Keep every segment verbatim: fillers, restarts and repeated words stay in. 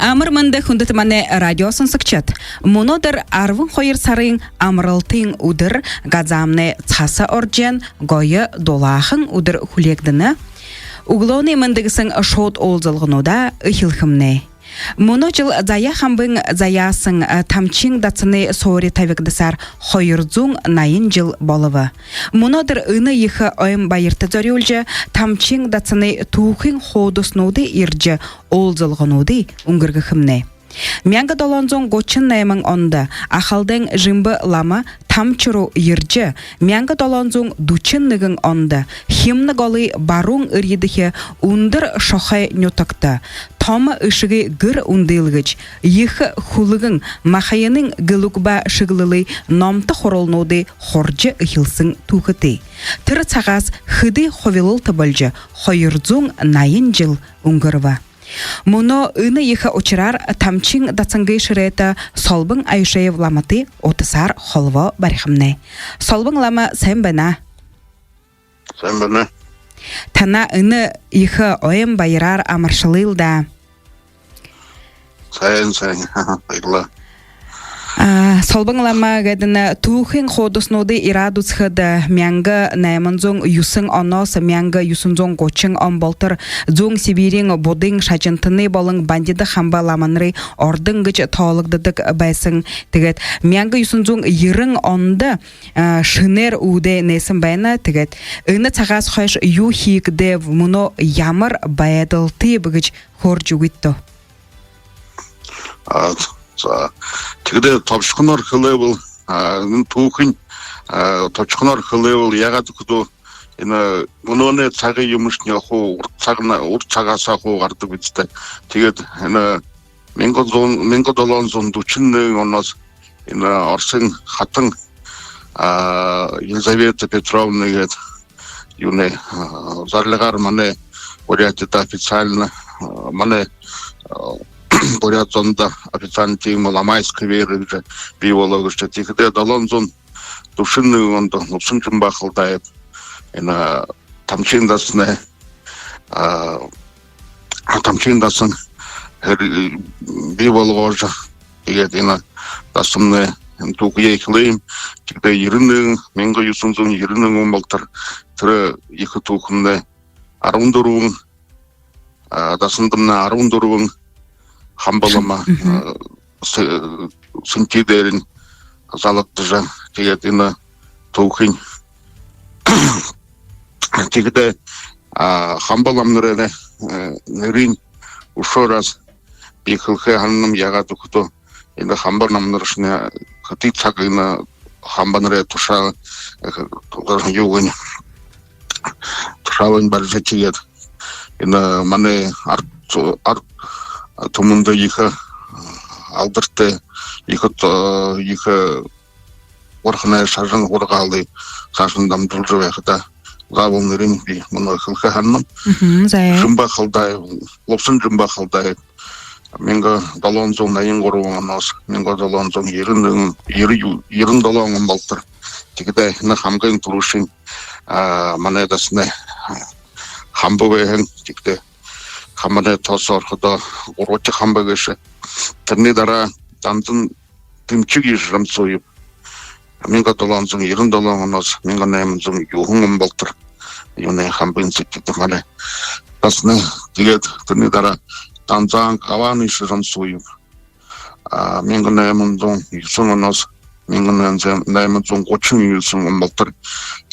Амар мэндэ, хүндэтэ манай радио шагнагшад! Мүнөөдэр арбан хоёр сарын амаралтын үдэр, газаамнай саһа оржо байна, гоё дулаахан үдэр хүлеэгдэнэ. Үглөөнэй мэндэ гэһэн шууд уулзалгануудаа эхилхэмнай. Мүнөө жэл Заяа хамбын заяасан, а, Тамчын дасанай суури табигдасаар хоёр зуун наян жэл болобо. Мүнөөдэр энэ ехэ ойн баярта зорюулжа, Тамчын дасанай түүхын хуудаһануудые ерэжэ, уулзалгануудые үнгэргэхэмнай. Мянга долоон зуун гушан найман ондо Ахалдайн Жимбэ лама Тамча руу ерэжэ, мянга долоон зуун дүшэн нэгэн ондо Химнэ голой баруун эрьедэхи Үндэр Шохой нютагта томо эшэгэй гэр үндылгэжэ, ехэ хүлгэн, махаянын гэлүүг ба шэглэлэй номто хуралнуудые хуржа эхилһэн түүхэтэй. Тэрэ сагһаа хэды хубилалта болжо, хоёр зуун наян жэл үнгэрбэ. Мүнөө энэ ехэ ушараар Тамчын дасангай шэрээтэ Солбон Аюшеев ламатай утаһаар холбоо барихамнай. Солбон лама, сайн байна! Сайн байна. Танаа энэ ехэ ойн баяраар амаршалыел даа. Сайн, сайн. Баярлаа. А, Солбон лама, гэдэнэ, түүхын хуудаһануудые ерээд үзэхэдэ, мянга найман зуун юһэн онһоо мянга юһэн зуун гушан он болотор Зүүн Сибириин буддын шажантанай болон Бандида хамба ламанарай ордон гэжэ тоологдодог байһан. Тиигээд мянга юһэн зуун ерэн ондо, а, шэнээр үүдээ нээһэн байна. Тиигээд энэ сагһаа хойшо юу хэгдээб, мүнөө ямар байдалтайб гэжэ хөөрэжэ үгыт даа. А, за. Тиигээд тобшохоноор хэлээбэл, а, энэ түүхын, а, тобшохоноор хэлээбэл, яагаад гэхэдэ, энэ мүнөөнэй сагай юумэшни хуу урда сагна-, урда сагһаа хуу гарадаг бэзэ даа. Тиигээд энэ мянга зуун, мянга долоон зуун дүшэн нэгэн онһоо энэ Оросын хатан, а, Елизавета Петровна гээд юунэй, а, зарлигаар манай Бурятида официально, а, манай, а, буряад зондо официально тиимэ ламайская вера гэжэ бии болоо гээшэ. Тиихэдэ долоон зуун дүшэн нэгэн ондо Лубсан-Жимба Халдаев энэ Тамчын дасанай, а, Тамчын дасан хэр-, бии болгожо, тиигээд энэ дасамнай, энэ түүхэеэ эхилээ юм. Тиигээд ерэн нэгэн, мянга юһэн зуун ерэн нэгэн он болотор тэрэ ехэ түүхэмнай арбан дүрбэн, а, дасандамнай арбан дүрбэн хамба лама, а, сэ-, сэнтии дээрэнь залагдажа, тиигээд энэ түүхын, тиихэдэ, а, хамба ламанарай, э, нэрыень үшөө раз би хэлэхэ һананам, яагаад гэхэдэ, энэ хамба ламанаршни хэды саг энэ хамбанарай тушаа, э, тулгар юу гэнэ, тушаалынь барижа, тиигээд энэ манай арад, арад түмэндэ ехэ алдартай, ехэ, э, ехэ бурханай шажан һургаалые саашань дамжуулжа байхадаа, заабол нэрыень би мүнөө хэлэхэ һананам. Мгм, зай. Жимба Халдаев, Лубсан-Жимба Халдаев. Мянга долоон зуун наян гурбан онһоо мянга долоон зуун ерэн нэгэн, ерэн, ерэн долоон он болотор. Тиихэдэ энэ хамгын түрүүшын, а, манай дасанай, а, хамба байһан. Тиихэдэ хамбанай тооһоо орходоо гурбадахи хамба гээшэ. Тэрэнэй дараа Данзан Дэмчигыш Жамсуев. Мянга долоон зуун ерэн долоон онһоо мянга найман зуун юһэн он болотор юунэй, хамбын сэтидэ манай дасанай. Тиигээд тэрэнэй дараа Данзан Гаваныш Жамсуев. А, мянга найман зуун юһэн онһоо мянга найман зуун гушан юһэн он болотор.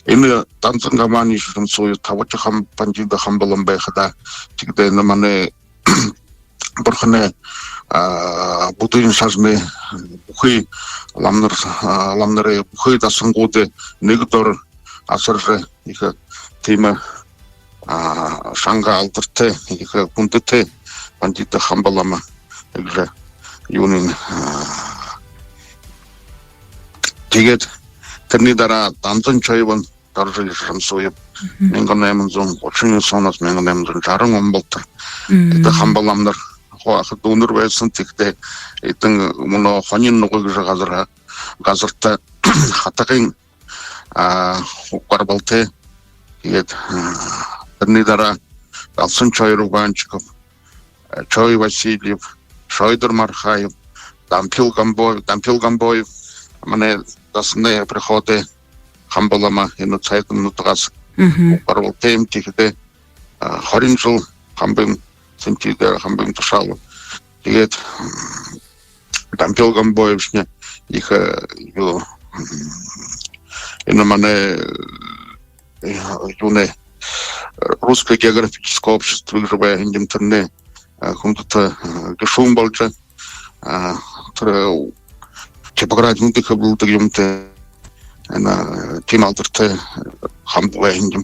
Энэ Данзан Гаваныш Жамсуев табадахи хам-, Бандида хамба лама байхадаа, тиигээд энэ манай бурханай, а, буддын шажанай бүхы ламанар, а, ламанарай бүхы дасангуудые нэгэ доро асаржа, ехэ тиимэ, а, шанга алдартай, ехэ хүндэтэй Бандида хамба лама гэжэ юунэй, а, тиигээд тэрэнэй дараа Данзан Чойбан Доржо Жамсуев. Мгм. Мянга найман зуун гушан юһэн онһоо мянга найман зуун жаран он болотор. Мгм. Эдэ хамба ламанар хуу аха дүүнэр байһан, тиихэдэ эдэн мүнөө Хонин нугы гэжэ газар, газарта хатагын, а, уг гарбалтай. Тиигээд, а, тэрэнэй дараа Галсан Чойров Банчиков, э, Чой Васильев, Шойдор Мархаев, Дампил Гомбоев, Дампил Гомбоев манай дасанай приходой хамба лама, энэ Цайдам нютагһаа гарбалтай юм. Тиихэдээ хорин жэл хамбын сэнтидэ, хамбын тушаалда. Тиигээд Дампил Гомбоевшни ехэ юу, энэ манай юунэй, Русское географическое общество гэжэ байһан юм, тэрэнэй хүндэтэ гэшүүн болжо, тэрэ типографи, үндэһэ хэблүүлдэг юумэтэй, энэ тиимэ алдартай хамба байһан юм.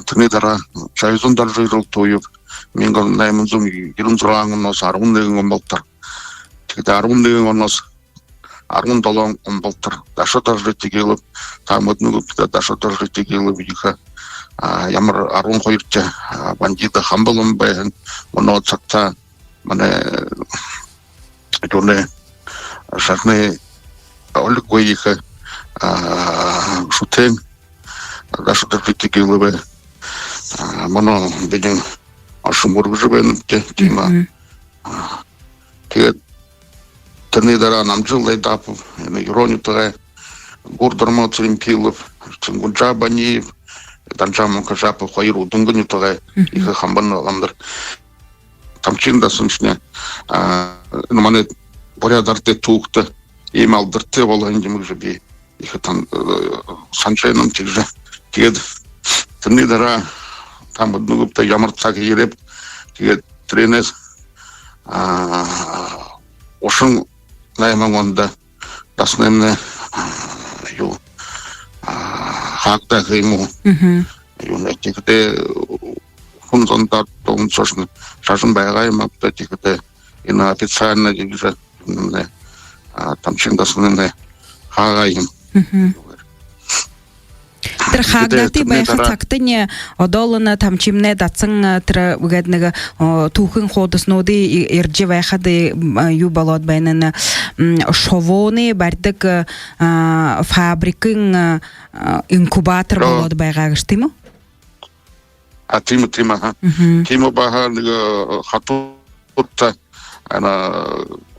Тэрэнэй дараа Чойзон Доржи Иралтуев, мянган найман зуун ерэн зургаан онһоо арбан нэгэн он болотор. Тиигээд арбан нэгэн онһоо арбан долоон он болотор Даша-Доржи Тигилов, та мэдэнэ гүбта, Даша-Доржи Тигилов ехэ, ямар арбан хоёртой бандида хамба лама байһан, мүнөө сагта манай юунэй, шажанай олиггүй ехэ шүтээн Даша-Доржи Тигиловай мүнөө бидэ ошон мүргэжэ байнабди, тиимэ. Тиигээд тэрэнэй дараа Намжил Лайдапов, энэ Юроо нютагай, Гурдарма Цыремпилов, Цынгунжа Баниев, Данжа Мункажапов, хоёр Үдэнгын нютагай ехэ хамбын ламанар. Тамчын дасаншни энэ манай буряад арадай түүхэдэ иимэ алдартай болоһон юм гэжэ би ехэ тан-, һанажа байнам, тиигэжэ. Тиигээд тэрэнэй дараа, та мэдэнэ гүбта, ямар саг ерээб, тиигээд тэрэнэй гушан найман ондо дасанаймнай юу, хаагдаа гэхэ юм гү. Юунэй, тиихэдээ хүн зондо дуган соошни шажан байгаа юм ааб даа, тиихэдээ энэ официально гэжэ, Тамчын дасанаймнай хаагаа юм. Тэрэ хаагдаад байха сагтань, одоол энэ Тамчымнай дасан, тэрэ гээд нэгэ түүхын хуудаснуудые эрижэ байхада, юу болоод байна, энэ шовууна баридаг фабрикын инкубатор болоод байгаа гээшэ, тиимэ гү? А, тиимэ, тиимэ, аха. Тиимэ баһа нэгэ хатуута, энэ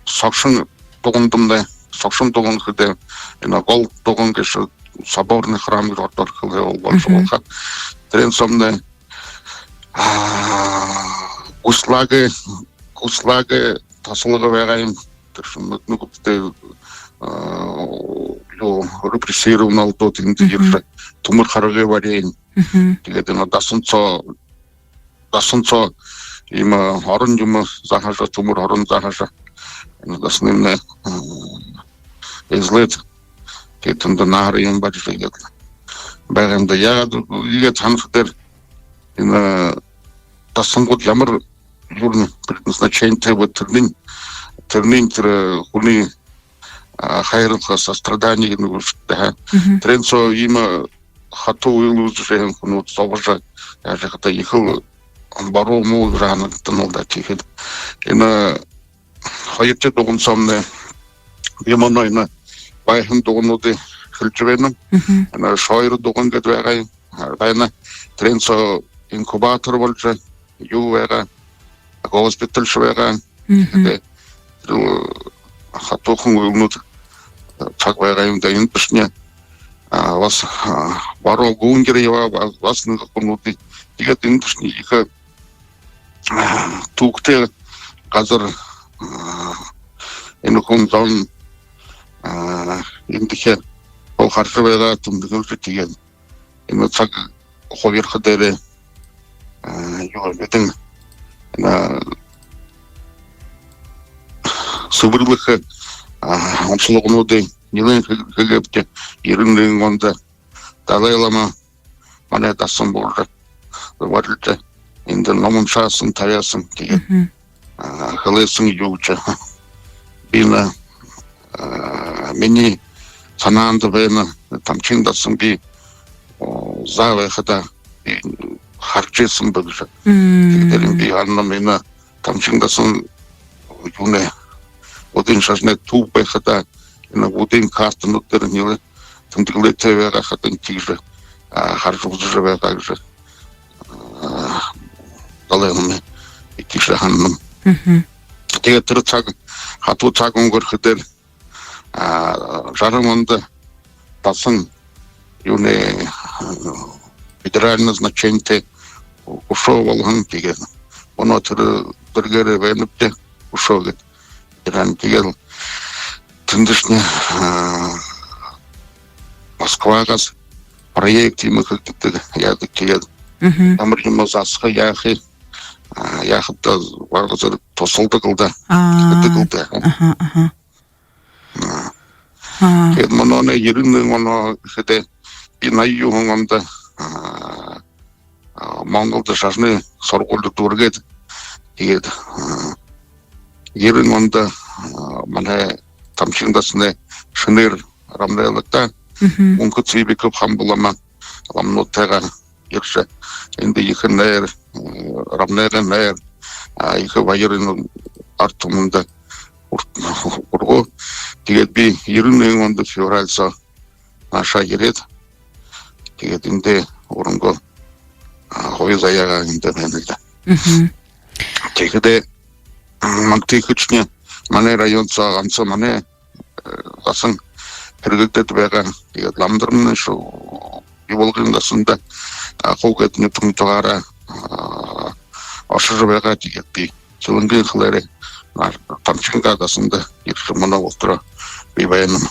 Согшон дугандамнай, Согшон дуган гэхэдэ, энэ гол дуган гээшэ, соборный храм гэжэ ородоор хэлэхэ болбол, болхо. Тэрэн соомнай гуслагай, гуслагай тасалга байгаа юм. Тэрэшни мэдэнэ гүбта, юу, репрессированнууд эндэ ерэжэ, түмэр харгы бариһан. Тиигээд энэ дасан соо, дасан соо иимэ орон юумэ заһажа, түмэр орон заһажа, энэ дасанаймнай эзэлээд, тиигээд тэндэ наадан юумэ барижа, тиигээд байгаа юм даа. Яагаад, иигээд һанахадаа, энэ дасангууд ямар юрын предназначенитэй бэ, тэрэнэй, тэрэнэй тэрэ хүниие хайрлаха, сострадание гэнэ гү, шта, аха. Тэрэн соо иимэ хатуу үйлэ үзэжэ байһан хүнүүд зобожо, яажа хадаа ехэл буруу муу гэжэ һанагдана лэ даа. Тиигээд энэ хоёрдохи дуган соомнай би мүнөө энэ байһан дугануудые хэлэжэ байнам. Энэ Шойро дуган гээд байгаа юм, байна. Тэрэн соо инкубатор болжо юу байгаа, госпитальшье байгаа. Тиигээд тэрэ хатуухан үйлэнүүд, саг байгаа юм даа. Эндэ шни баһа буруу гүнжэр ябаа, баһа нэгэ хүнүүдые. Тиигээд эндэ шни ехэ түүхэтэй газар, энэ хүн зон эндэхи ол хаража байгаа, тэмдэглэжэ, тиигээд энэ саг хубирха дээрээ юу бидэ энэ сэбэрлэхэ онсологонуудые нилээн хэгээбди. Ерэн нэгэн ондо Далай лама манай дасан бууржа, барилжа, эндэ ном уншаһан, табяаһан, тиигээд хэлэһэн юу гэжэ. Би энэ, минии һанаанда байна, Тамчын дасан би заа байхада хаража байһан бэ гэжэ. Тиигээд би һананам, энэ Тамчын дасан юунэй, Буддын шажанай түб байхада, энэ Буддын картанууд дээрэ нилээн тэмдэглэлтэй байгаа хадань, тиигэжэ хаража үзэжэ байгаа гэжэ. Далай лама, тиигэжэ һананам. Тиигээд тэрэ саг, хатуу саг үнгэрхэдөөр, а, жаран ондо дасан юунэй, а, федеральна значенитэй хүшөө болоһон. Тиигээд мүнөө тэрэ зэргээрээ байнабди, хүшөө гээд. Тиигээд тиигээл тэндэшни, а, Москваһаа проект юумэ хэгдэдэг, яадаг. Тиигээд ямар юумэ засаха, яаха, а, яахадаа бараг зэргэ тусалдаг лэ даа. Хэдэг лэ даа. Аха, аха. А. Тиигээд мүнөөнэй ерэн нэгэн оноо гэхэдэ, би наян юһэн ондо, а, а, Монголдо шажанай һургуули дүүргээд, тиигээд, а, ерэн ондо, а, манай Тамчын дасанай шэнээр рамнайлагдаа. Мүнхэ Цыбиков хамба лама ламануудтайгаа ерэжэ, эндэ ехэ найр, э, рамнайгай найр, а, ехэ баяр энэ арад түмэндэ үр-, үргөө. Тиигээд би ерэн нэгэн ондо февраль соо наашаа ерээд, тиигээд эндэ өөрынгөө, а, хуби заяагаа эндэ байнал даа. Тиихэдээ, м, мантыхашни манай район соо ганса манай, э, дасан хэрэглэгдээд байгаа. Тиигээд ламанармнай шуу Ивалгын дасанда, а, хуу гээд нютаг нютагаараа, а, ошожо байгаа. Тиигээд би Сэлэнгын хэлээрээ, а, Тамчынгаа дасанда ерэжэ, мүнөө болотороо би байнам.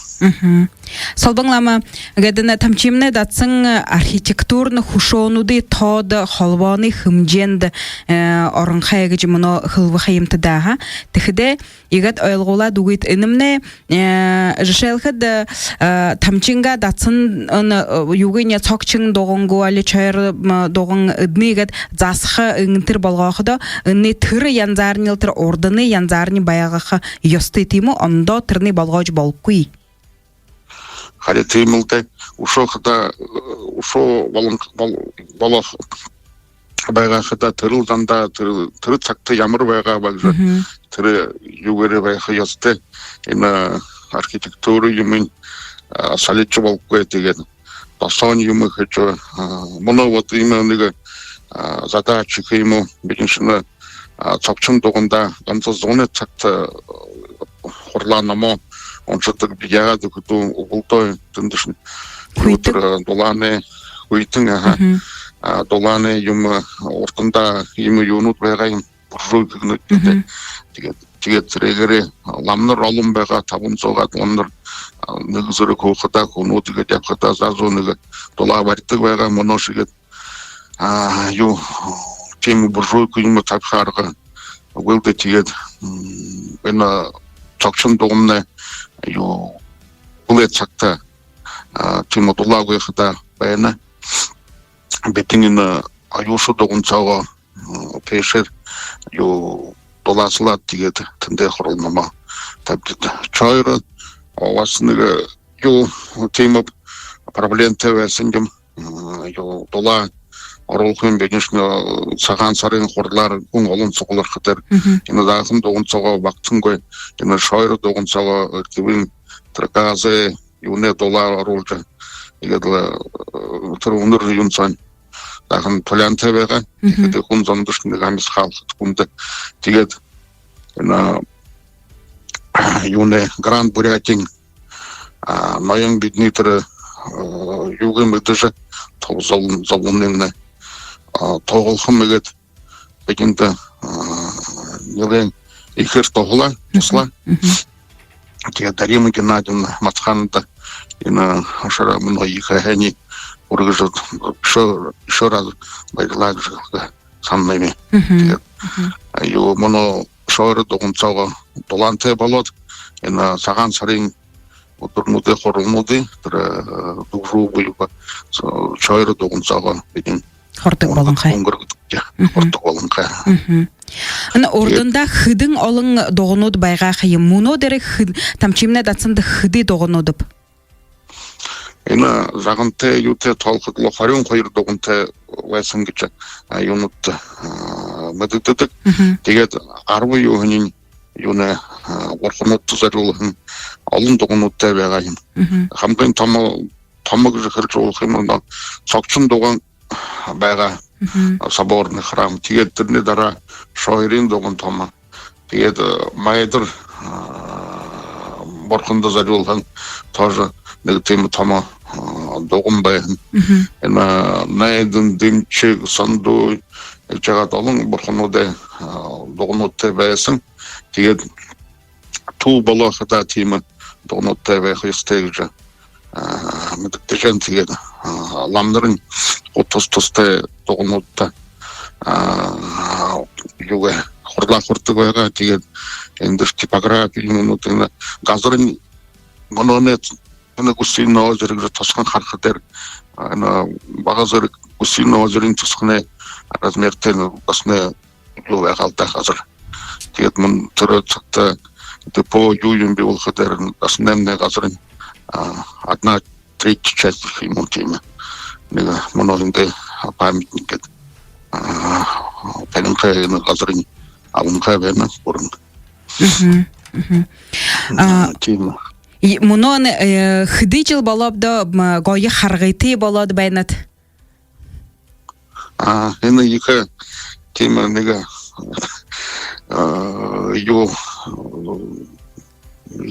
Солбон лама, гээд энэ Тамчымнай дасан архитектурна хүшөөнүүдэй тоодо холбооной хэмжээндэ, э, оронхой гэжэ мүнөө хэлэбэ ха юмта даа, ха. Тиихэдээ иигээд ойлгуулаад үгыт. Энэмнай, э, жэшээлхэдэ, э, Тамчынгаа дасан, энэ, э, юугыень, Цогшын дуган гү, али Шойро, м, дуган, эдэнээ иигээд засаха, энтэр болгоходоо, энэнэй тэрэ янзаарнь лэ, тэрэ урданай янзаарнь байгаха ёһотой, тиимэ гү? Ондоо тэрэнээ болгожо болохогүй. Харин тиимэл даа. Үшөө хадаа, э, үшөө болон, бол-, болохо байгаа хадаа, тэрэл зандаа, тэрэ, тэрэ сагта ямар байгаа бэ гэжэ, тэрэ юугээрээ байха ёһотой. Энэ архитектура юумыень, а, солижо болохогүй, тиигээд досоонь юумэ хэжэ, а, мүнөө вот иимэ нэгэ, а, задача гэхэ юм гү, бидэншни, а, Цогшын дугандаа ганса зунай сагта, а, хуралаа номоо уншадаг. Яагаад гэхэдэ, үбэлдөө тэндэшни, хүйтэн, тэрэ, а, дулаанай, хүйтэн, аха. А, дулаанай юумэ, урдандаа иимэ юунууд байгаа юм, буржуйканууд гэдэг. Тиигээд, тиигээд тэрээгээрээ ламанар олон байгаа, табан зуугаад ламанар, а, нэгэ зэргэ һуухадаа, хүнүүд иигээд ябахадаа, заа зуу нэгэ дулаа баридаг байгаа. Мүнөөшье иигээд, а, юу, тиимэ буржуйка юумэ табиха арга үгыл даа. Тиигээд, м, энэ Цогшын дугамнай юу, хүлеэд сагта, а, тиимэ дулаагүй хадаа байна. Бидэн энэ Аюуша дуган соогоо, м, тээшээр юу, дулаасуулаад, тиигээд тэндээ хурал номоо табидаг. Шойро, а, баһа нэгэ юу, тиимэ проблематай байһан юм. М, юу, дулаа оруулха юм бидэншни, э, Сагаан һарын хуралаар хүн олон сугларха дээрэ. Энэ Заахан дуган соогоо багтангүй, энэ Шойро дуган соогоо, э, Эрдэбын тэрэ газай юунэй дулаа оруулжа, иигээд лэ, э, тэрэ үнэр юун соонь дахин тулаантай байгаа. Тиихэдэ хүн зондошни нэгэ амисхаалха хүндэ. Тиигээд энэ юунэй, Гранд Бурятиин, а, ноён бидэнэй тэрэ, э, юугээ мэдэжэ, тол-, зол-, зоболонымнай, а, тоглохом иигээд, бидэндэ, а, нэлээн ехээр туһалаа, туһалаа. Тиигээд Дарима Геннадьевна Мацханада энэ ушараа мүнөө ехэ һайниие хүргэжэ, ещё, ещё раз баярлаа гэжэ хэлэхэ һананам. Тиигээд, а, юу, мүнөө Шойро дуган соогоо дулаантай болоод, энэ Сагаан һарын үдэрнүүдэй хуралнуудые тэрэ, э, Дүгжүүб гү, Шойро дуган соогоо бидэн һурадаг болонхой. Үнгэргэдэг, һурадаг болонхой. Энэ урдандаа хэдэн олон дуганууд байгаа ха юм? Мүнөө дээрээ хэд-, Тамчымнай дасанда хэды дуганууд бэ? Энэ жагантай юутэй тоолоходо лэ хорин хоёр дугантай байһан гэжэ, а, юунууд, а, мэдэгдэдэг. Тиигээд арбан юһэниинь юунэй, а, бурхануудта зорюулһан олон дугануудтай байгаа юм. Хамгийн томо, томо гэжэ хэлэжэ болохо юм, но Цогшын дуган байгаа, соборный храм. Тиигээд тэрэнэй дараа Шойрын дуган томо. Тиигээд, э, Майдар, а, бурханда зорюулһан тоже нэгэ тиимэ томо, а, дуган байһан. Энэ Найдан, Дэмчиг, Сандуй, иигэжэ яагаад олон бурхануудай, а, дугануудтай байһан. Тиигээд түб болоо хадаа тиимэ дугануудтай байха ёһотой гэжэ, а, мэдэгдэжэ байна. Тиигээд, а, ламанарынь тус тустай дугануудта, а, юугээ, хурлаа хүртэг байгаа. Тиигээд эндэ типографи юумэнүүд, энэ газарынь мүнөөнэй, энэ Гусиное озеро гэжэ тосхон харахада, а, энэ Бага Зэргэ Гусиное озерын тосхоной размертэй, энэ басаган юу байгаал даа газар. Тиигээд мүн тэрэ сагта депо юу юм бии болохо дээрэ, басаганаймнай газарынь, а, одна третья часть гэхэ юм гү, тиимэ. Нэгэ мүнөө эндэ памятник гээд, а, баринхай, энэ газарынь абанхай байна гүрэн. Мгм, мгм. А, тиимэ. И мүнөө, э, хэды жэл болооб даа, м, гоё харгытай болоод байнат? А, энэ ехэ тиимэ нэгэ, а, юу,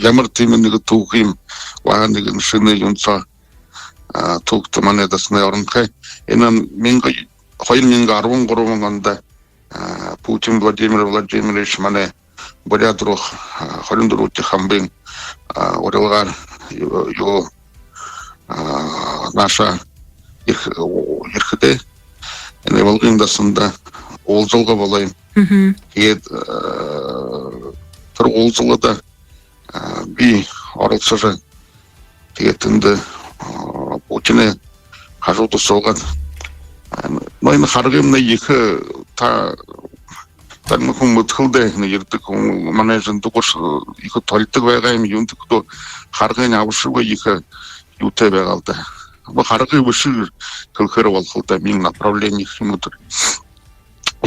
ямар тиимэ нэгэ түүхэ юм, баһа нэгэ шэнэ юун соо, а, түүхэдэ манай дасанай оронхой. Энэ мянга, хоёр мянга арбан гурбан ондо, а, Путин Владимир Владимирович манай буряад руу, а, хорин дүрбэдэхи хамбын, а, урилгаар юу, юу, а, наашаа ерэх-, ерэхэдээ, энэ Ивалгын дасанда уулзалга болоо юм. Мгм. Тиигээд, а, тэрэ уулзалгада, а, би оролсожо, тиигээд тэндэ, а, Путинай хажууда суугаад, а, но энэ харгымнай ехэ, та, танай хүн мэдэхэл даа, энэ ерэдэг хүн, манай зондо бэшэ, ехэ толидог байгаа юм, юундэб гэхэдэ харгынь абашагүй ехэ юутэй байгаал даа. Бу харгы бэшэ хэлэхээр болохол даа, мин направление гэхэ юм гү, тэрэ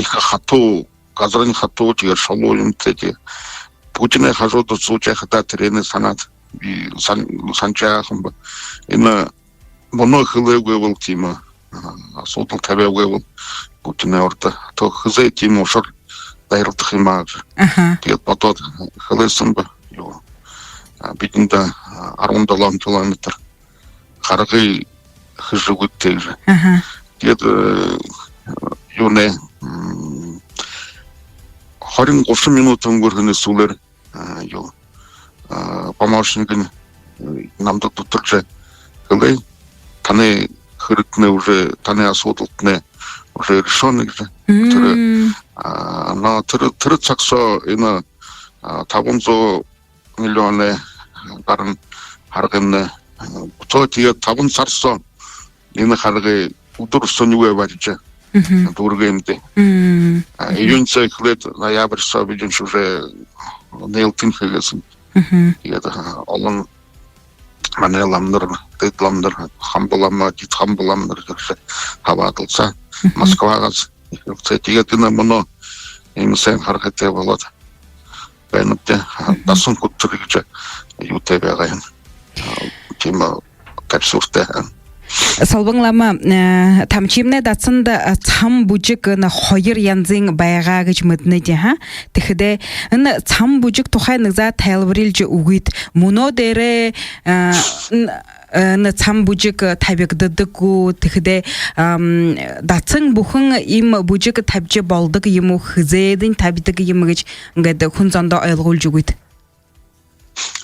ехэ хатуу, газарынь хатуу, тиигээд шулуу юумэтэй, тиигээд Путинай хажууда суужа байхадаа тэрэнээ һанаад, би һан-, һанажа байһан би. Энэ мүнөө хэлээгүй бол, тиимэ, а, асуудал табяагүй бол, Путинай урда, то хэзээ тиимэ ушар дайралдаха юм аа гэжэ. Аха. Тиигээд бодоод хэлэһэн би, юу, а, бидэндэ, а, арбан долоон километр харгы хэжэ үгыт гэжэ. Аха. Тиигээд, э, юунэй, м, хорин-гушан минута үнгэрһэнэй һүүлээр, а, юу, а, помощникынь, э, намда дүтэлжэ хэлээ: танай хэрэгтнай уже, танай асуудалтнай уже решённый гэжэ. Мм. Тэрэ, а, но тэрэ, тэрэ саг соо энэ, а, табан зуун миллионой гаран харгымнай, а, бүтөө. Тиигээд табан һара соо энэ харгы үдэр һүнигүй барижа, мгм, дүүргээ юм даа. Мм. А, мгм, июнь соо эхилээд ноябрь соо бидэншье уже нээлтынь хэһэн. Мгм. Тиигээд, а, олон манай ламанар, Дэд ламанар, Хамба лама, Дид Хамба ламанар гэжэ хабаадалсаа. Мгм. Москваһаа эхилсээ. Тиигээд энэ мүнөө иимэ һайн харгытай болоод байнабди. Мгм. Дасан хүтэр гэжэ юутэй байгаа юм. А, тиимэ, а, табисууртай. Солбон лама, э, Тамчимнай дасанда, э, сам бүжэг, энэ хоёр янзын байгаа гэжэ мэдэнэбди, ха? Тиихэдээ энэ сам бүжэг тухай нэгэ заа тайлбарилжа үгыт. Мүнөө дээрээ, э, н-, э, энэ сам бүжэг табигдадаг гү? Тиихэдээ, ам, дасан бүхэн иимэ бүжэг табижа болодог юм гү? Хэзээдэнь табидаг юм гэжэ иигээд хүн зондо ойлгуулжа үгыт.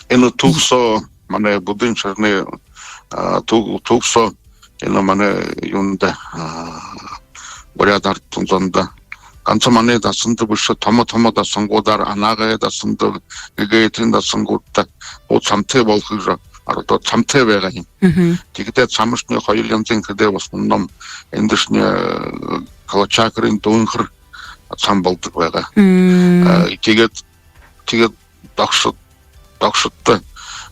Энэ түүхэ соо, манай буддын шажанай, а, түүхэ, түүхэ соо, энэ манай юундэ, а, буряад арад зондо, ганса манай дасанда бэшэ, томо-томо дасангуудаар, Анаагай дасанда, Эгейтын дасангуудта, оо, самтай болохо гэжэ ородоор самтай байгаа юм. Мгм. Тиихэдээ самшни хоёр янзын хэдэ, в основном эндэшни, э, Калачакрын, Дүүнхэр сам болодог байгаа. Мм. А, тиигээд, тиигээд догшод, догшодто,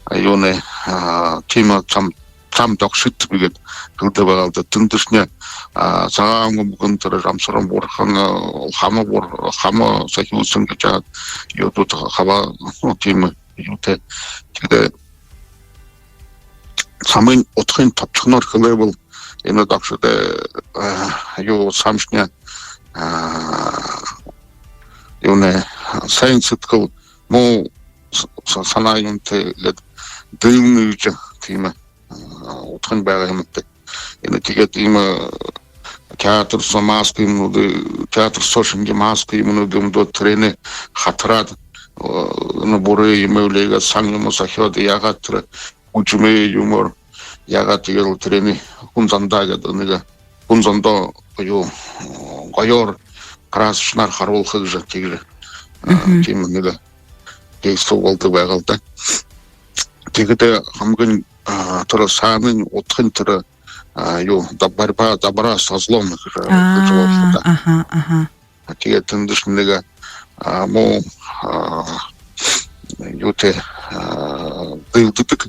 а, юунэй, а, тиимэ сам, сам догшид тиигээд хэлэдэг байгаал даа. Тэндэшни, а, Сагаан Үмгэн, тэрэ Жамсаран бурхан, а, Хама бур-, Хама сахюусан гэжэ яагаад, юу, тут хаба, ну, тиимэ юутэй. Тиигээд самынь удхынь тобшохоноор хэлээ бол, энэ догшод, э, юу, самшни, э, юунэй, һайн сэдьхэл, муу с- с- һанаа юумэтэй гээд дылнэ гэжэ тиимэ удхань байгаа юм даа. Энэ тиигээд иимэ театр соо маска юумэнүүд, театр соо шэнги маска юумэнүүд үмдөөд, тэрээнээ хатараад, энэ буруу юумэ үлеэгээд, һанаа юумэ сохёод, яагаад тэрэ хүжэмэй юумээр, яагаад тиигээд лэ тэрээнээ хүн зондоо гээд нэгэ хүн зондоо юу, гоёор, красочнаар харуулха гэжэ тиигэжэ тиимэ нэгэ действие болодог байгаа л даа. Тиихэдэ хамагынь тэрэ һаанань удхань тэрэ юу, борьба добра со злом гэжэ болодог даа. Аха, аха. Тиигээд тэндэшни нэгэ муу юутэй, дылдадаг,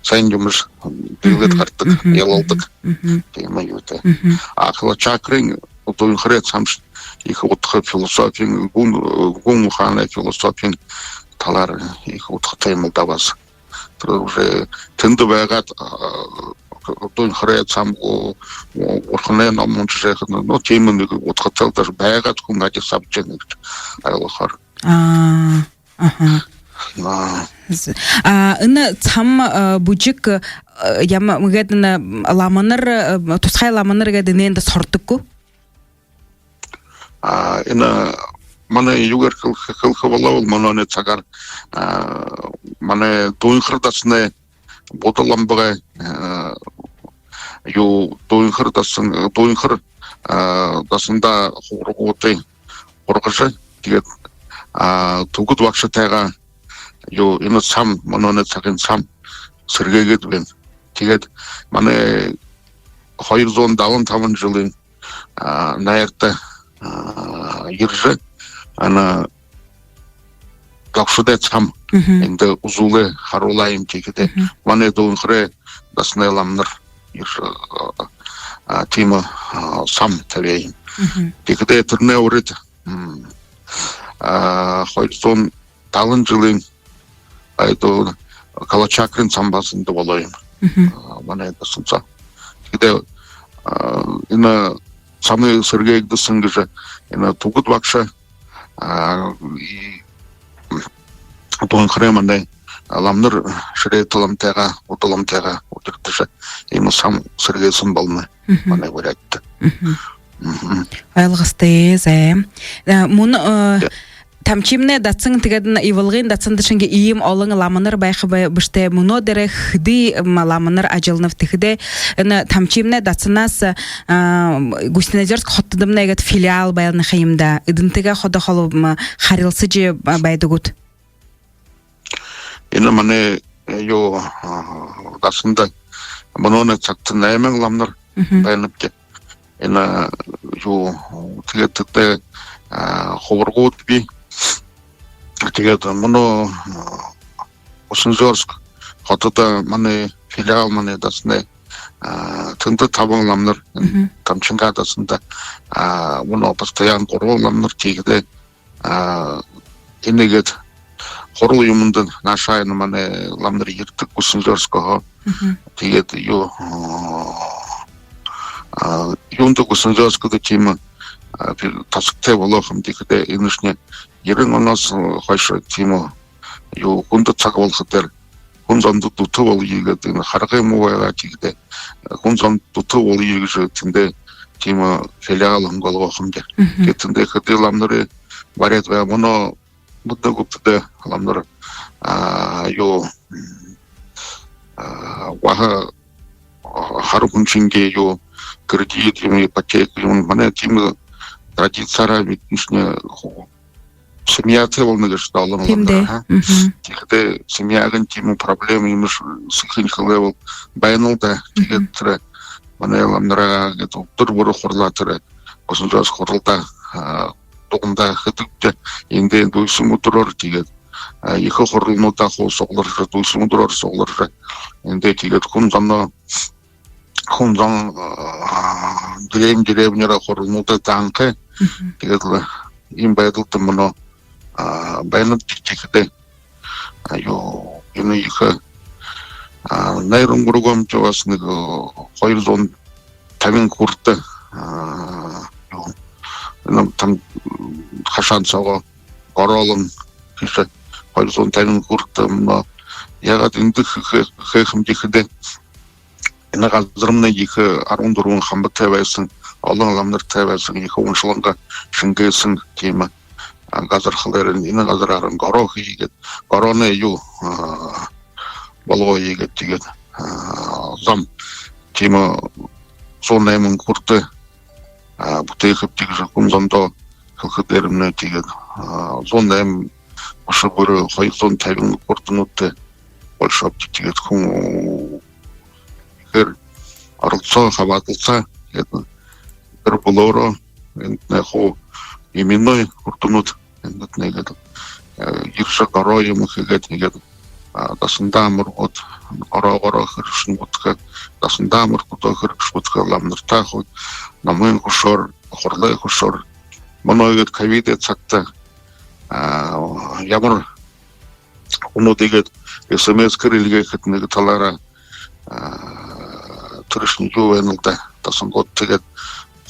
һайн юумэшни дылдаад гарадаг, ялалдаг. Тиимэ юутэй. А Калачакрын дүйнхэрэй һамшни ехэ удха философиин, гүн гүн ухаанай философиин талаар ехэ удхатай юм л даа баһа. Тэрэ уже тэндэ байгаад, дүйнхэрэй һам гү, бурханай ном уншажа байхада, ну, тиимэ нэгэ удхатай л даа, байгаад хүн адли сабжа байна гэжэ ойлгохоор. А, аха. А, энэ һам, бүжэг, ямар гээд, энэ ламанар, тусхай ламанар гээд энээндэ һурадаг гү? А энэ манай юугээр хэлэхэ, хэлэхэ болоо бол, мүнөөнэй сагаар манай дүйнхэр дасанай, Будда ламбагай юу, дүйнхэр дасан, дүйнхэр дасанда хубарагуудые һургажа, тиигээд Түбэд багшатайгаа юу, энэ һам, мүнөөнэй сагай һам сэргээгээд байна. Тиигээд манай хоёр зуун далан табан жэлэй найрта ерэжэ, энэ багшадай һам эндэ үзүүлээ, харуулаа юм. Тиихэдэ манай дүйнхэрэй дасанай ламанар ерэжэ, тиимэ һам табяа юм. Тиихэдэ тэрэнэй урид хоёр зуун далан жэлэй, а, эдэ Калачакрын һам баһа эндэ болоо юм. Манай дасан соо. Тиихэдэ энэ һамые сэргээгдэһэн гэжэ энэ Түбэд багша, а, и дүйнхэрэй манай ламанар Шри Талантайгаа, Будда ламатайгаа удирдажа, иимэ һам сэргээһэн болоно манай Буряадта. Ойлгостой, зай. Мүн Тамчимнай дасан, тиигээд энэ Ивалгын дасанда шэнги иимэ олон ламанар байха бэшэ даа. Мүнөө дээрээ хэды ламанар ажалланаб? Тиихэдэ энэ Тамчимнай дасанһаа Гусиноозёрск хотодомнай гээд филиал байна ха юм даа. Эдэнтэйгээ ходо холо харилсажа байдаг гүт? Энэ манай юу, дасанда мүнөөнэй сагта найман ламанар байнабди. Энэ юу, тиигээд тэдэ хубарагууд бии. Тиигээд мүнөө Гусиноозёрск хотодо манай филиал, манай дасанай, тэндэ табан ламанар, Тамчинга дасанда мүнөө постоянно гурбан ламанар. Тиихэдэ энэ гээд хурал юумэндэ наашаа энэ манай ламанар ерэдэг Гусиноозёрскһоо. Тиигээд юу, юундэ Гусиноозёрскдо тиимэ тасагтай болоо һэм гэхэдэ, энэшни ерэн онһоо хойшо тиимэ юу, хүндэ саг болохо дээрэ хүн зондо дүтэ болоё гээд, энэ харгы муу байгаа. Тиихэдэ хүн зондо дүтэ болоё гэжэ тэндэ тиимэ филиал хэнгэлгөө һэмди. Тиигээд тэндэ хэды ламанарые бариад байгаа. Мүнөө бидэнэй гүбтэдэ ламанар юу, баһа хара хүн шэнги юу, кредит юм, ипотека юм, манай тиимэ традицияараа бидэншни семьятай болоно гэжэ даа ламанар. Тиимэ даа. Тиихэдэ семьягайнь тиимэ проблема юумэшье сэхынь хэлээ бол, байна л даа. Тиигээд тэрэ манай ламанараа гээд үдэр бүри хуралаа, тэрэ Гусиноозёрск хуралдаа дугандаа хэдэгдэ, эндээ дүйсэн үдэрөөр, тиигээд ехэ хуралнуудаа хуу сугларжа, дүйсэн үдэрөөр сугларжа, эндээ тиигээд хүн зоноо, хүн зон деревня деревняараа хуралнуудаа даанхай. Тиигээд лэ иимэ байдалда мүнөө байнабди. Тиихэдэ юу, энэ ехэ найр үнгэргөөм, тиигээд баһа нэгэ хоёр зуун табин хүрэтэр юу, энэ Тамчи хашаан соогоо гороолон хэжэ, хоёр зуун табин хүрэтэр. Но яагаад эндэ хэ-, хэ-, хэхэм гэхэдэ, энэ газарнай ехэ арбан дүрбэн хамбатай байһан, олон ламанартай байһан, ехэ уншалангаа шэнгээһэн тиимэ, а, газар. Тиихэдээ энэ газараарнь гороо хэе гээд, горооной юу, а, болгоё гээд, тиигээд, а, зам тиимэ зуун найман хүрэтэр, а, бүтээхэбди гэжэ хүн зондоо хэлэхэдээрмнай, тиигээд, а, зуун найман бэшэ, бүри хоёр зуун табин хүрэтэрнүүдтэ болошообди. Тиигээд хүн ехээр оролсоо, хабаадалсаа. Тиигээд тэрэ бүлөөрөө эндэтнай хуу именной хүрэтэрнүүд, эндэтнай гээд, э, ерэжэ, гороо юумэ хээд, тиигээд, а, дасандаа мүргөөд, гороогоороо хэрэгшэн гүтхэ, дасандаа мүргэхэдөө хэрэгшэн гүтхэ, ламанартаа хуу номой хүсөөр, хуралай хүсөөр. Мүнөө гээд ковидэй сагта, а, ямар хүнүүд иигээд СМС-ээр эльгээхэдэ, нэгэ талаараа, а, тэрэшни юу байнал даа, дасангууд тиигээд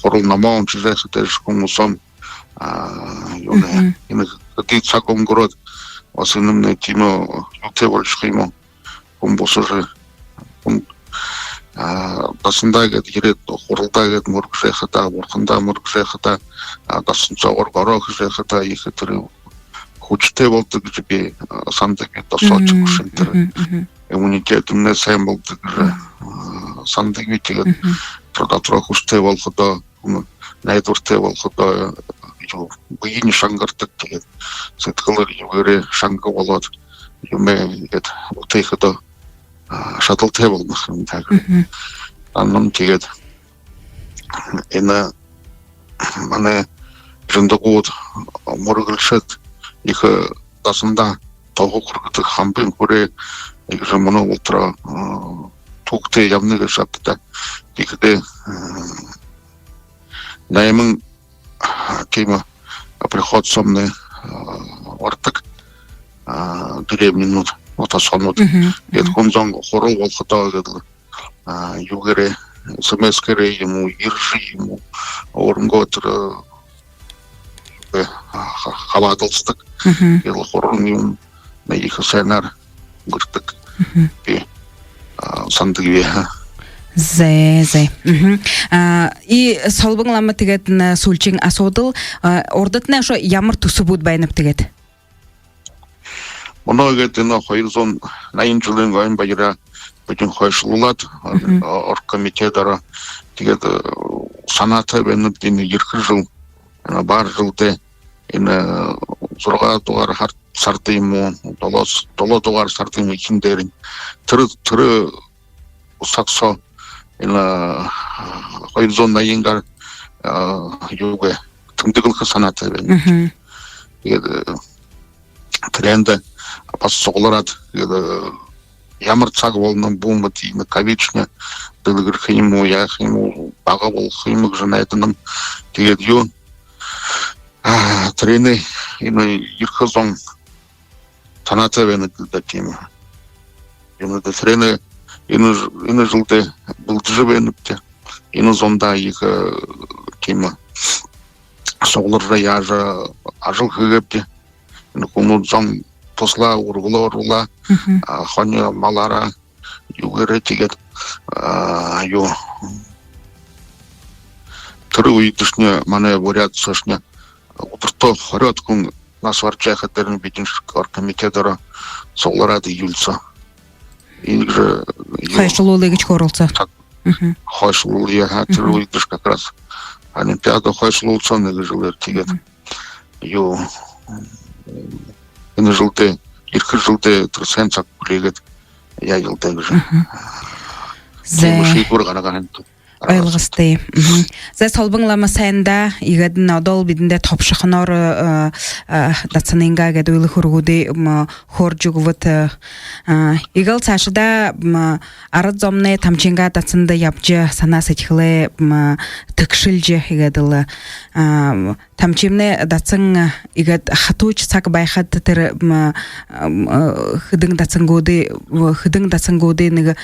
хурал номоо уншажа байхадаа, хүн бусаһан, а, юунэй, Мгм. энэ хэды саг үнгэрөөд, баһа энэмнай тиимэ юутэй болошохо юм гү, хүн бусажа, хүн, а, дасандаа гээд ерээд, хуралдаа гээд мүргэжэ байхадаа, бурхандаа мүргэжэ байхадаа, а, дасан соогуур гороо хэжэ байхадаа, ехэ тэрэ хүсэтэй болодог гэжэ би, а, һанадагби, досоошье Мгм, хүсэн тэрэ мгм, мгм. иммунитетнай һайн болодог гэжэ, Мгм. а, һанадагби. Тиигээд Мгм. тэрэ дотороо хүсэтэй болоходоо, м, найдвартай болоходоо, юу, бэень шангардаг, тиигээд сэдьхэлээр юугээрээ шанга болоод, юумэ гээд бүтээхэдөө, а, шадалтай болоно ха юм даа. Мгм. Һананам. Тиигээд энэ манай зондогууд, мүргэлшэд ехэ дасандаа тоһо хүргэдэг, хамбын хүрээ иигэжэ мүнөө болотороо, а, түүхэтэй ябана гээшэ ааб даа. Тиихэдээ, а, найман, а, тиимэ приход соомнай, а, барадаг, а, деревнянууд, нютагууд. Мгм, Тиигээд мгм. хүн зон хурал болоходоо гээд лэ, а, юугээрээ, СМС-гээрээ юм гү, ерэжэ юм гү, өөрынгөө тэрэ, э, ха-, хабаадалсадаг. Мгм. Тиигээд лэ хурал юумэ ехэ һайнаар үнгэрдэг. Мгм. Би, а, һанадагби, ха. Зэ, зэ. Мгм. А, и Солбон лама, тиигээд энэ һүүлшын асуудал, а, урдатнай үшөө ямар түсэбүүд байнаб тиигээд? Мүнөө гээд энэ хоёр зуун наян жэлэй ойн баяраа бидэн хойшолуулаад, Мгм. а, оргкомитедээрээ, тиигээд, э, һанаатай байнабди, энэ ерэхэ жэл, энэ бар жэлдээ, энэ, э, зургаадугаар һар-, һарада юм гү, долоо-, долоодугаар һарада юм гү, эхин дээрэнь, тэрэ, тэрэ саг соо энэ, а, хоёр зуун наянгаар, а, юугээ, тэмдэглэхэ һанаатай байнаб. Мгм. Тиигээд, э, тэрээндэ баһа суглараад, тиигээд, э, ямар саг болоно бү, мэтэ, энэ ковидшни дэлгэрхэ юм гү, яаха юм гү, бага болохо юм гү гэжэ найданам. Тиигээд юу, а, тэрэнээ энэ ерэхэ зон һанаатай байна гээл даа, тиимэ. Юундэб, тэрэнээ энэ ж-, энэ жэлдээ бэлдэжэ байнабди. Энэ зондоо ехэ, э, тиимэ, сугларжа, яажа ажал хээгээбди. Энэ хүнүүд зон туһалаа, үргэлөө оруулаа, Мгм. а, хони малаараа, юугээрээ, тиигээд, а, юу, тэрэ үедэшни манай буряад соошни үдэртөө хорёод хүн наһа баража байхадаа, дээрэнь бидэн шэг оргкомитедээрээ суглараад, июль соо иигэжэ, юу, Хойшолуулая гэжэ хөөрэлсөө. Так. Мгм. Хойшолуулая, ха, тэрэ Мгм. үедэшни как раз олимпиада хойшолуулһан нэгэ жэлээр. Тиигээд Мгм. юу, энэ жэлдээ, ерэхэ жэлдээ тэрэ һайн саг хүлеэгээд яаял даа гэжэ. Мгм. Тиимэ Зэ. шиидхэбэри гаргаһан. Ойлгостой. Мгм. Зэ, Солбон лама, һайн даа. Иигээд энэ одоол бидэндэ тобшохоноор, э, э, дасанайнгаа гээд үйлэ хэрэгүүдые, м, хөөрэжэ үгөөт, э, э, иигээд лэ саашадаа, м, арад зомнай Тамчынгаа дасанда ябажа, һанаа сэдьхэлээ, м, тэгшэлжэ, иигээд лэ, э, Тамчымнай дасан, э, иигээд хатуушье саг байхада, тэрэ, м, э, м, э, хэдэн дасангуудые, э, хэдэн дасангуудые нэгэ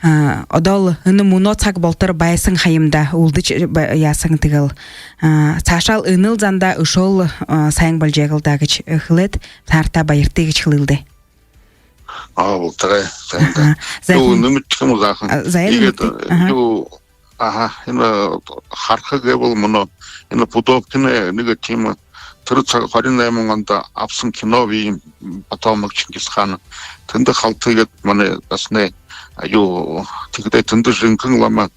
А, одоол энэ мүнөө саг болотор байһан ха юм даа, үлдэжэ ба-, яаһан, тиигээл, а, саашаал энэл зандаа үшөөл, а, һайн болжо яагаал даа гэжэ хэлээд, таарта баяртай гэжэ хэлэел даа. Аа, болтогой, һайн даа. Аха. За, юу, хүн- нэмэжэ хэлэхэ юм гү, заахан? А, за, иигээд, нэмэжэ. Аха. Юу, аха, энэ хараха гэбэл мүнөө, энэ путёвкинь нэгэ тиимэ, тэрэ саг хорин найман ондо абһан кино бии юм, «Потомок Чингисхана». Тэндэ халта иигээд манай дасанай, а, юу, тиихэдээ тэндэ жэнхэни лама,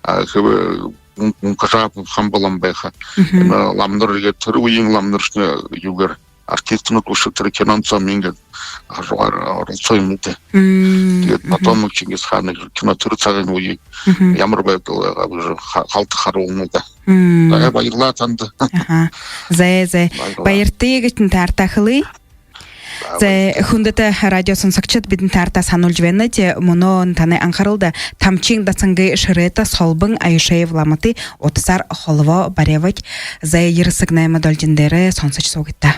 а, хэбэ, Мун-, Мункажаб хамба лама байха. Мгм. Энэ ламанар иигээд тэрэ үеын ламанаршни юугээр, артистнууд бэшэ, тэрэ киноһоо иигээд хажуугаар оролсоо юм даа. Мм, тиигээд мгм. «Потомок Чингисхана» гэжэ кино, тэрэ сагай үе. Мгм. Ямар байдал байгааб гэжэ ха-, халта харуулна даа. Мм. За, баярлаа танда. Аха. За, за. Баярлаа. Баяртай гэжэ таарта хэлэе. За, за, баяртай. Хүндэтэ радио шагнагшад, бидэ таарта һануулжа байнабди, мүнөө танай анхаралда Тамчын дасангай шэрээтэ Солбон Аюшеев ламатай утаһаар холбоо баряабди. За, ерэһэн наймаадугаар долгин дээрээ шагнажа һуугты даа.